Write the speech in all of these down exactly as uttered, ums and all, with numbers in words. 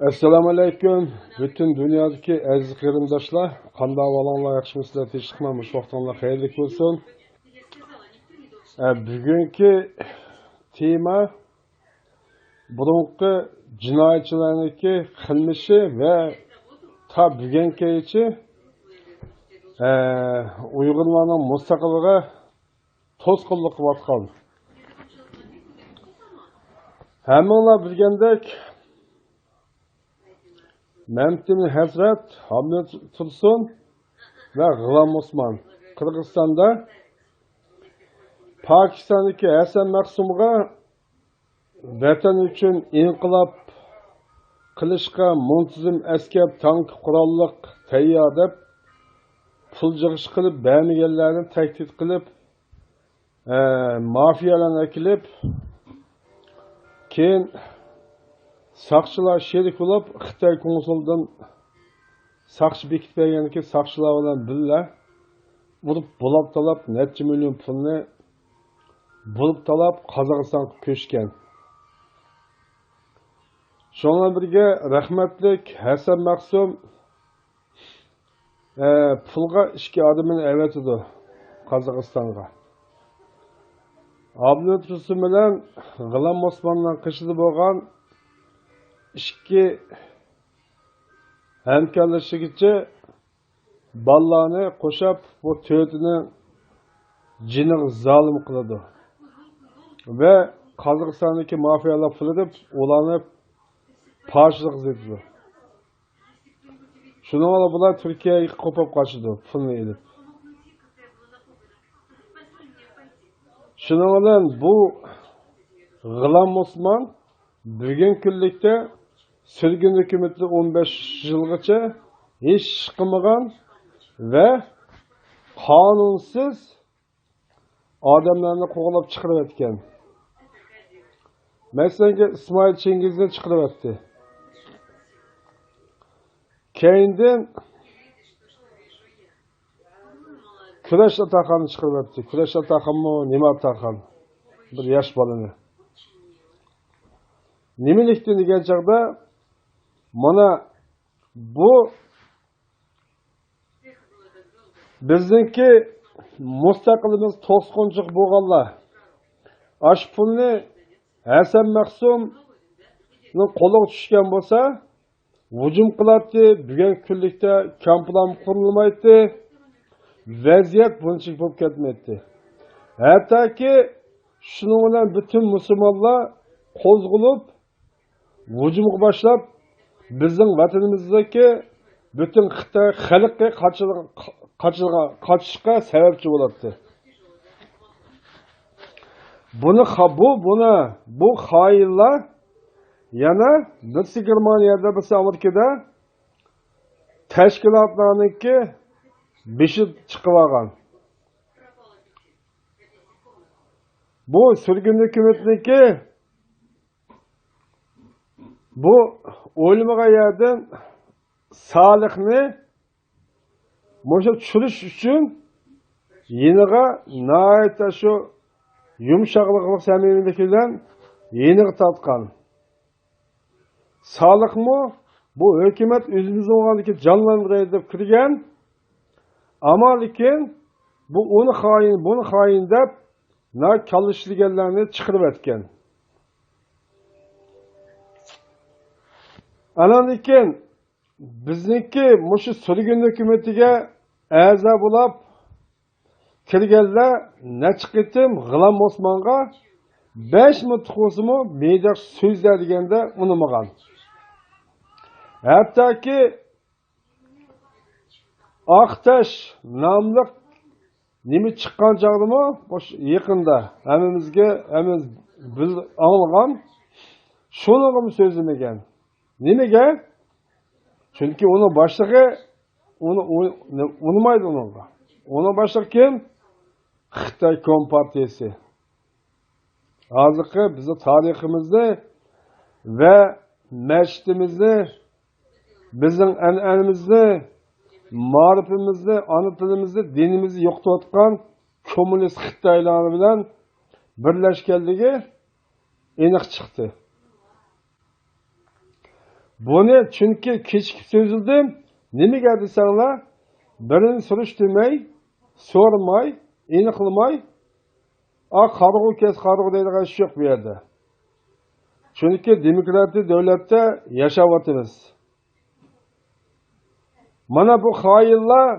ئەسسالامۇ ئەلەيكۇم، پۈتۈن دۇنيادىكى ئەزىز قېرىنداشلار، قانداق ئەھۋالىڭلار، ياخشىمۇسىلەر؟ تىنچلىقمۇ؟ مۇشۇ ۋاقتىڭلار خەيرلىك بولسۇن. ئە، بۈگۈنكى تېما بۇرۇنقى جىنايەتچىلەرنىڭكى قىلمىشى ۋە تا بۈگۈنكىچە، ئە، ئۇيغۇرلارنىڭ مۇستەقىللىقىغا توسقۇنلۇق قىلىۋاتقان. ھەممىڭلار بىلگەندەك، مەمتىمىن ھەزرەت، ھامىد تۇرسۇن ۋە غۇلام ئوسمان قىرغىزىستاندا پاكىستاندىكى ھەسەن مەخسۇمغا ۋەتەن ئۈچۈن ئىنقىلاب قىلىشقا مۇنتىزىم ئەسكەر، تانك، قوراللىق تەييار دەپ پۇل يىغىش قىلىپ بەرمىگەنلەرنى تەھدىت قىلىپ، ئە، مافىيالارنى ئەكېلىپ، كېيىن ساقچىلار شېرىك بولۇپ، خىتاي كونسۇلىدىن ساقچى بېكىتىپ بەرگەندىن كېيىن، ساقچىلار بىلەن بىللە ئۇرۇپ، بولاپ تالاپ، نەچچە مىليون پۇلنى بولۇپ تالاپ، قازاقىستانغا كۆچكەن. شۇنىڭ بىلەن بىرگە، رەھمەتلىك ھەسەن مەخسۇم، ئە، پۇلغا ئىككى ئادىمىنى ئەۋەتىدۇ قازاقىستانغا. ئابلىمىت تۇرسۇن بىلەن غۇلام ئوسماننىڭ قېشىدا بولغان ئىككى ھەمكارلىشىگىچە بالىلارنى قوشاپ، بۇ تۆتىنىڭ جېنىغا زالىم قىلىدۇ ۋە قازاقىستاندىكى مافىيالار پۇلى دەپ ئۇلارنى پارچىلىق ئېتىدۇ. شۇنىڭ بىلەن بۇلار تۈركىيەگە قوپۇپ قاچىدۇ، پۇلنى ئېلىپ. شۇنىڭ بىلەن بۇ غۇلام ئوسمان بۈگۈنكى كۈنلۈكتە سۈرگۈن ھۆكۈمىتىدە ئون بەش يىلغىچە ھېچ ئىش قىلمىغان ۋە قانۇنسىز ئادەملەرنى قوغلاپ چىقىرىۋەتكەن. مەسىلەن، ئىسمائىل چىڭگىزنى چىقىرىۋەتتى. كەينىدىن كۈرەش ئاتاخاننى چىقىرىۋەتتى. كۈرەش ئاتاخانمۇ، نېمە ئاتاخان؟ بىر ياش بالىنى. نېمىلىكتىن دېگەن چاغدا، مانا بۇ بىزنىڭكى مۇستەقىلىمىز توسقۇنچىلىق بولغانلار ئاشۇ پۇلنى ھەسەن مەخسۇمنىڭ قولىغا چۈشكەن بولسا، ھۇجۇم قىلاتتى، بۈگۈنكى كۈنلۈكتە كامپلارمۇ قۇرۇلمايتتى، ۋەزىيەت بۇنچىلىك بولۇپ كەتمەيتتى. ھەتتاكى شۇنىڭ بىلەن پۈتۈن مۇسۇلمانلار قوزغىلىپ، ھۇجۇمغا باشلاپ، بىزنىڭ ۋەتىنىمىزدىكى پۈتۈن خىتاي خەلقى قاچىلىغا-، قاچىلىغا-، قاچىشقا سەۋەبچى بولاتتى. بۇنى خا-، بۇ، بۇنى، بۇ خائىنلار يەنە بىرسى گېرمانىيەدە، بىرسى ئامېرىكىدا تەشكىلاتلارنىڭكى بېشى چىقىۋالغان. بۇ سۈرگۈن ھۆكۈمەتنىڭكى بۇ ئويلىمىغان يەردىن سالىھنى مۇشۇ چۈشۈرۈش ئۈچۈن يېنىغا ناھايىتى شۇ يۇمشاقلىقى، سەمىمىيلىكى بىلەن يېنىغا تارتقان. سالىھمۇ بۇ ھۆكۈمەت ئۆزىمىزنىڭ بولغاندىكى جانلاندۇراي دەپ كىرگەن. ئەمما لېكىن بۇ ئۇنى خائىن، بۇنى خائىن دەپ، نا كاللا ئىشلىگەنلەرنى چىقىرىۋەتكەن. ئاناندىن كېيىن بىزنىڭكى مۇشۇ سۈرگۈن ھۆكۈمىتىگە ئەزا بولاپ كىرگەنلەر نەچچە قېتىم غۇلام ئوسمانغا بەش مىنۇت بولسىمۇ مەيدەك سۆزلە دېگەندە ئۇنىمىغان. ھەتتاكى ئاقتاش ناملىق نېمە چىققان چاغدىمۇ، مۇشۇ يېقىندا ھەممىمىزگە، ھەممىمىز بىل-، ئاڭلىغان، شۇنىڭغىمۇ سۆزلىمىگەن. نېمىگە؟ چۈنكى ئۇنىڭ باشلىقى ئۇنى، ئۇنى، ئۇنىمايدۇ ئۇنىڭغا. ئۇنىڭ باشلىقى كىم؟ خىتاي كومپارتىيىسى. ھازىرقى بىزنىڭ تارىخىمىزنى ۋە مەسچىتىمىزنى، بىزنىڭ ئەنئەنىمىزنى، مائارىپىمىزنى، ئانا تىلىمىزنى، دىنىمىزنى يوقىتىۋاتقان كوممۇنىست خىتايلار بىلەن بىرلەشكەنلىكى ئېنىق چىقتى. بۇنى چۈنكى كېچىكىپ سۆزلىدىم. نېمىگە دېسەڭلار، بىرىنى سۈرۈشتۈرمەي، سورىماي، ئېنىقلىماي، ئا، قارىغۇ كەس، قارىغۇ دەيدىغان ئىش يوق بۇ يەردە. چۈنكى دېموكراتىك دۆلەتتە ياشاۋاتىمىز. مانا بۇ خائىنلار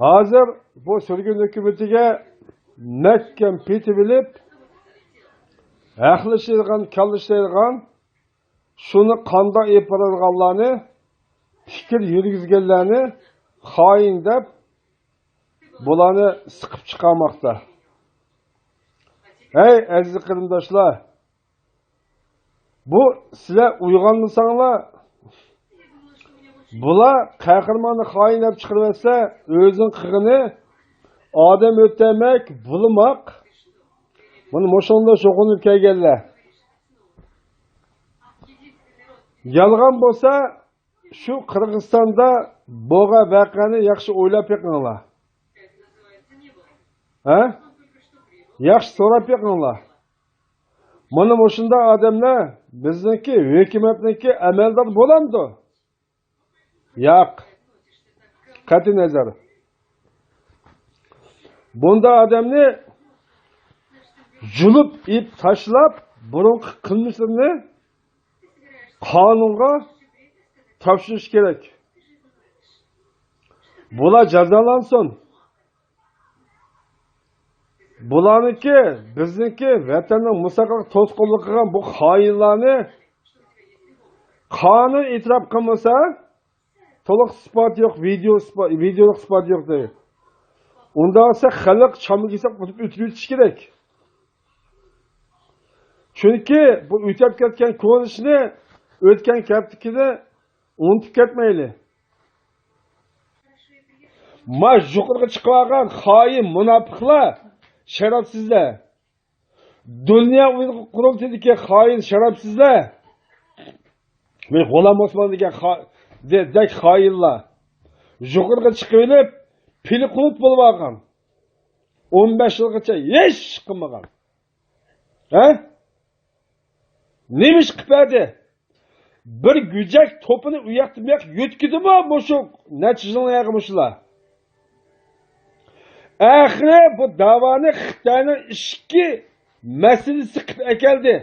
ھازىر بۇ سۈرگۈن ھۆكۈمىتىگە مەھكەم پېتىۋېلىپ، ھەقلىشىدىغان، كاللىشىدىغان، شۇنى قانداق ئېلىپ بارىدىغانلارنى، پىكىر يۈرگۈزگەنلەرنى خائىن دەپ، بۇلارنى سىقىپ چىقارماقتا. ھەي، ئەزىز قېرىنداشلار! بۇ سىلەر ئويغانمىساڭلار، بۇلار قەھرىماننى خائىن دەپ چىقىرىۋەتسە، ئۆزىنىڭ قىلغىنى ئادەم ئۆلتۈرمەك، بۇلىماق. مانا مۇشۇنىڭدا شۇغۇللىنىپ كەلگەنلەر. يالغان بولسا، شۇ قىرغىزىستاندا بولغان ۋەقەنى ياخشى ئويلاپ بېقىڭلار. ھە؟ ياخشى سوراپ بېقىڭلار. مانا مۇشۇنداق ئادەملەر بىزنىڭكى ھۆكۈمەتنىڭكى ئەمەلدارى بولامدۇ؟ ياق. قەتئىينەزەر. بۇنداق ئادەمنى يۇلۇپ ئېلىپ تاشلاپ، بۇرۇنقى قىلمىشلىرىنى قانۇنغا تاپشۇرۇش كېرەك. بۇلار جازالانسۇن. بۇلارنىڭكى، بىزنىڭكى ۋەتەننىڭ مۇستەقىللىقىغا توسقۇنلۇق قىلغان بۇ خائىنلارنى قانۇن ئېتىراپ قىلمىسا، تولۇق ئىسپات يوق، ۋىدېئو ئىسپات، ۋىدېولۇق ئىسپات يوق دەيدۇ. ئۇنداق بولسا خەلق چامغا كېسەپ ئۆتۈپ، ئۆتۈپ ئۆتۈشى كېرەك. چۈنكى بۇ ئۆتۈپ كەتكەن كونا ئىشنى، ئۆتكەن كەپتىكىنى ئۇنتۇپ كەتمەيلى. ما يۇقىرىغا چىقىۋالغان خائىن مۇناپىقلار، شەرەپسىزلەر. دۇنيا ئۇيغۇر قۇرۇلتىيىدىكى خائىن شەرەپسىزلەر. مەن غۇلام ئوسمان دېگەن خا-، دە-، دەك خائىنلار. يۇقىرىغا چىقىۋېلىپ، پىلى قۇلۇپ بولۇۋالغان. ئون بەش يىلغىچە ھېچ ئىش قىلمىغان. ھە؟ نېمە ئىش قىلىپ بەردى؟ بىر گۈجەك توپىنى ئۇ ياقتىن بۇ ياققا يۆتكىدىمۇ مۇشۇ نەچچە يىلنىڭ ئايىغى مۇشۇلار؟ ئاخىرى بۇ داۋانى خىتاينىڭ ئىچكى مەسىلىسى قىلىپ ئەكەلدى.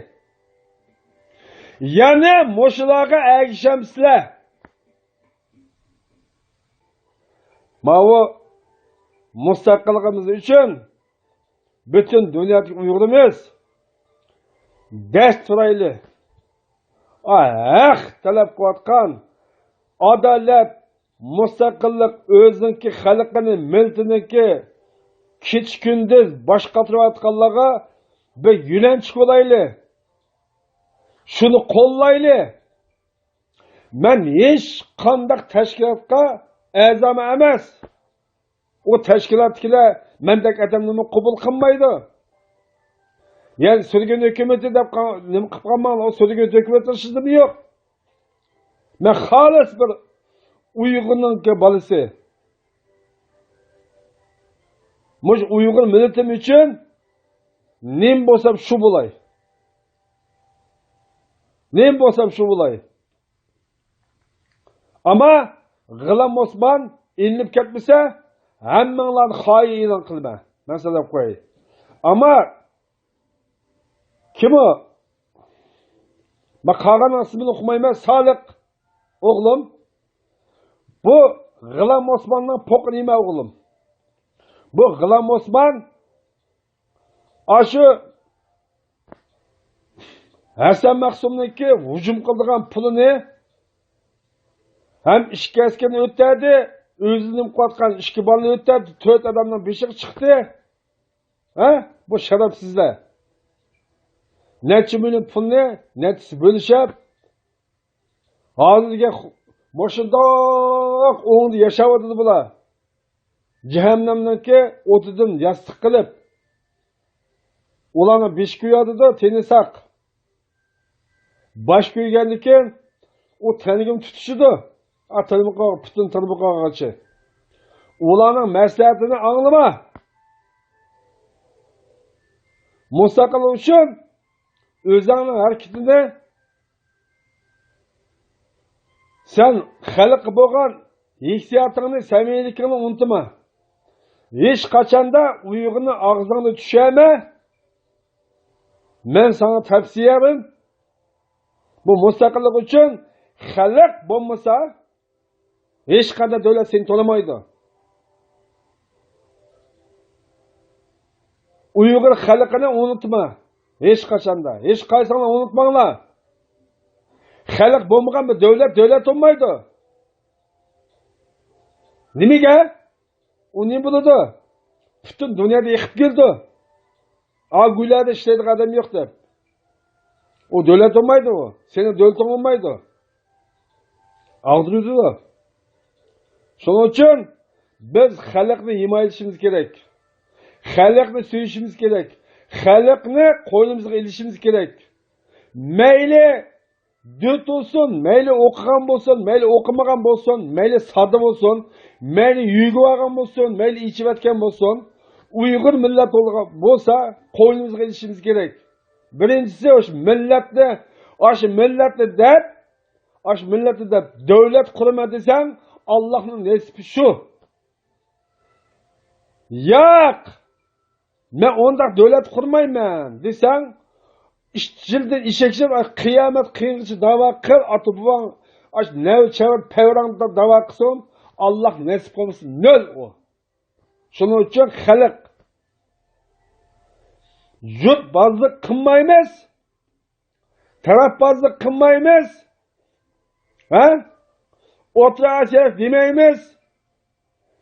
يەنە مۇشۇلارغا ئەگىشەمسىلەر؟ ماۋۇ مۇستەقىللىقىمىز ئۈچۈن پۈتۈن دۇنيادىكى ئۇيغۇرىمىز دەس تۇرايلى. ئا، ھەق تەلەپ قىلىۋاتقان، ئادالەت، مۇستەقىللىق، ئۆزىنىڭكى خەلقىنى، مىللىتىنىڭكى كېچە-كۈندۈز باش قاتۇرۇۋاتقانلارغا بىر يۆلەنچۈك بولايلى. شۇنى قوللايلى. مەن ھېچقانداق تەشكىلاتقا ئەزامۇ ئەمەس. ئۇ تەشكىلاتتىكىلەر مەندەك ئادەمنىمۇ قوبۇل قىلمايدۇ. يەنى سۈرگۈن ھۆكۈمىتى دەپ قا-، نېمە قىلىپ قالماڭلار، ئۇ سۈرگۈن ھۆكۈمەتنىڭ ئىشىدىمۇ يوق. مەن خالىس بىر ئۇيغۇرنىڭكى بالىسى. مۇشۇ ئۇيغۇر مىللىتىم ئۈچۈن نېمە بولسام شۇ بولاي. نېمە بولسام شۇ بولاي. ئەمما غۇلام ئوسمان ئېلىنىپ كەتمىسە، ھەممىڭلارنى خائىن ئېلان قىلىمەن. مەن سىلەرگە قوياي. ئەمما كىم ئۇ؟ مەن قالغاننىڭ ئىسمىنى ئۇقمايمەن. سالىق ئوغلۇم. بۇ غۇلام ئوسماننىڭ پوقى نېمە ئوغلۇم؟ بۇ غۇلام ئوسمان ئاشۇ ھەسەن مەخسۇمنىڭكى ھۇجۇم قىلىدىغان پۇلىنى ھەم ئىككى ئەسكىرىنى ئۆلتۈردى، ئۆزىنى نېمە قىلىۋاتقان ئىككى بالىنى ئۆلتۈردى، تۆت ئادەمنىڭ بېشىغا چىقتى. ھە؟ بۇ شەرەپسىزلەر. نەچچە مىليون پۇلنى نەچچىسى بۆلۈشۈپ، ھازىرغىچە خۇ-، مۇشۇنداق ئوڭدا ياشاۋاتىدۇ بۇلار. جەھەننەمنىڭكى ئوتىدىن ياستۇق قىلىپ، ئۇلارنىڭ بېشى كۆيۈۋاتىدۇ، تېنى ساق. باش كۆيگەندىن كېيىن ئۇ تەنگىمۇ تۇتىشىدۇ. ئا، تىرمىقىغا، پۈتۈن تىرمىقىغىچە. ئۇلارنىڭ مەسلىھەتىنى ئاڭلىما. مۇستەقىل ئۈچۈن ئۆزۈڭنىڭ ھەرىكىتىنى، سەن خەلققە بولغان ھېسسىياتىڭنى، سەمىمىيلىكىڭنى ئۇنتۇما. ھېچقاچاندا ئۇيغۇرنى ئاغزىڭدا چۈشۈرمە. مەن ساڭا تەۋسىيەم، بۇ مۇستەقىللىق ئۈچۈن خەلق بولمىسا، ھېچقانداق دۆلەت سېنى تونۇمايدۇ. ئۇيغۇر خەلقىنى ئۇنتۇما. ھېچقاچاندا. ھېچقايسىڭلار ئۇنتۇماڭلار. خەلق بولمىغان بىر دۆلەت، دۆلەت بولمايدۇ. نېمىگە؟ ئۇ نېمە بولىدۇ؟ پۈتۈن دۇنيادا ئېقىپ كېلىدۇ. ئا گۇيلاردا ئىشلەيدىغان ئادەم يوق دەپ. ئۇ دۆلەت بولمايدۇ ئۇ. سېنىڭ دۆلىتىڭ بولمايدۇ. ئاغزىنى يۇتىدۇ. شۇنىڭ ئۈچۈن بىز خەلقنى ھىمايىلىشىمىز كېرەك. خەلقنى سۆيۈشىمىز كېرەك. خەلقنى قوينىمىزغا ئېلىشىمىز كېرەك. مەيلى دۆت بولسۇن، مەيلى ئوقۇغان بولسۇن، مەيلى ئوقۇمىغان بولسۇن، مەيلى سادا بولسۇن، مەيلى يۆگىۋالغان بولسۇن، مەيلى ئېچىۋەتكەن بولسۇن، ئۇيغۇر مىللەت بولغان بولسا، قوينىمىزغا ئېلىشىمىز كېرەك. بىرىنچىسى، ئاشۇ مىللەتنى، ئاشۇ مىللەتنى دەپ، ئاشۇ مىللەتنى دەپ دۆلەت قۇرىمەن دېسەڭ، ئاللاھنىڭ نېسىپى شۇ. ياق! مەن ئۇنداق دۆلەت قۇرمايمەن دېسەڭ، ئىت يىلدىن ئېشەك يىل، قىيامەت قىيىنغىچە داۋا قىل، ئاتا بوۋاڭ، ئاش نەۋ چەۋر پەۋرەڭدە داۋا قىلسۇن، ئاللاھ نېسىپ قىلمىسا، نۆل ئۇ. شۇنىڭ ئۈچۈن خەلق، يۇرتبازلىق قىلمايمىز، تەرەپبازلىق قىلمايمىز، ھە؟ ئوتتۇرا ئاسىيالىق دېمەيمىز،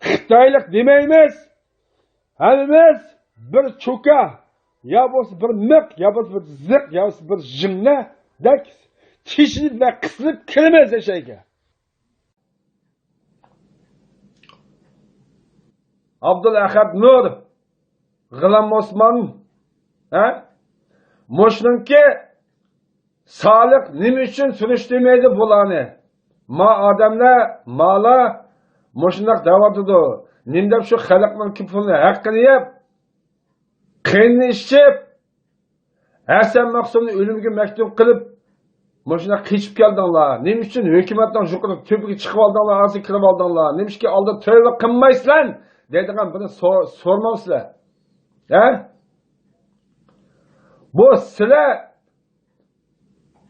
خىتايلىق دېمەيمىز. ھەممىمىز بىر چوكا، يا بولسا بىر مىق، يا بولسا بىر زىق، يا بولسا بىر ژىڭنەدەك تېشىنىپ ۋە قىسىلىپ كىرىمىز ئەشەگە. ئابدۇل ئەخەت نۇر، غۇلام ئوسمان، ھە؟ مۇشۇنىڭكى سالىق نېمە ئۈچۈن سۈرۈشتۈرمەيدۇ بۇلارنى؟ ما ئادەملەر، مالا مۇشۇنداق دەۋاتىدۇ. نېمە دەپ شۇ خەلقنىڭكى پۇلىنى، ھەققىنى يەپ، قېنىنى ئىچىپ، ھەسەن مەخسۇمنى ئۆلۈمگە مەھكۇم قىلىپ، مۇشۇنداق قېچىپ كەلدىڭلار؟ نېمە ئۈچۈن ھۆكۈمەتنىڭ يۇقىرى تۆپىگە چىقىۋالدىڭلار، ئارىسىغا كىرىۋالدىڭلار؟ نېمىشقا ئالدى تۆۋە قىلمايسىلەر دەيدىغان بىرنى سو-، سورىمامسىلەر؟ ھە؟ بۇ سىلەر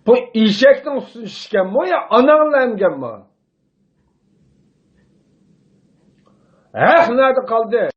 بۇ ئېشەكنىڭ ئۈستىدە چۈشكەنمۇ يا ئاناڭلار ئەمگەنمۇ؟ ھەق نەدە قالدى؟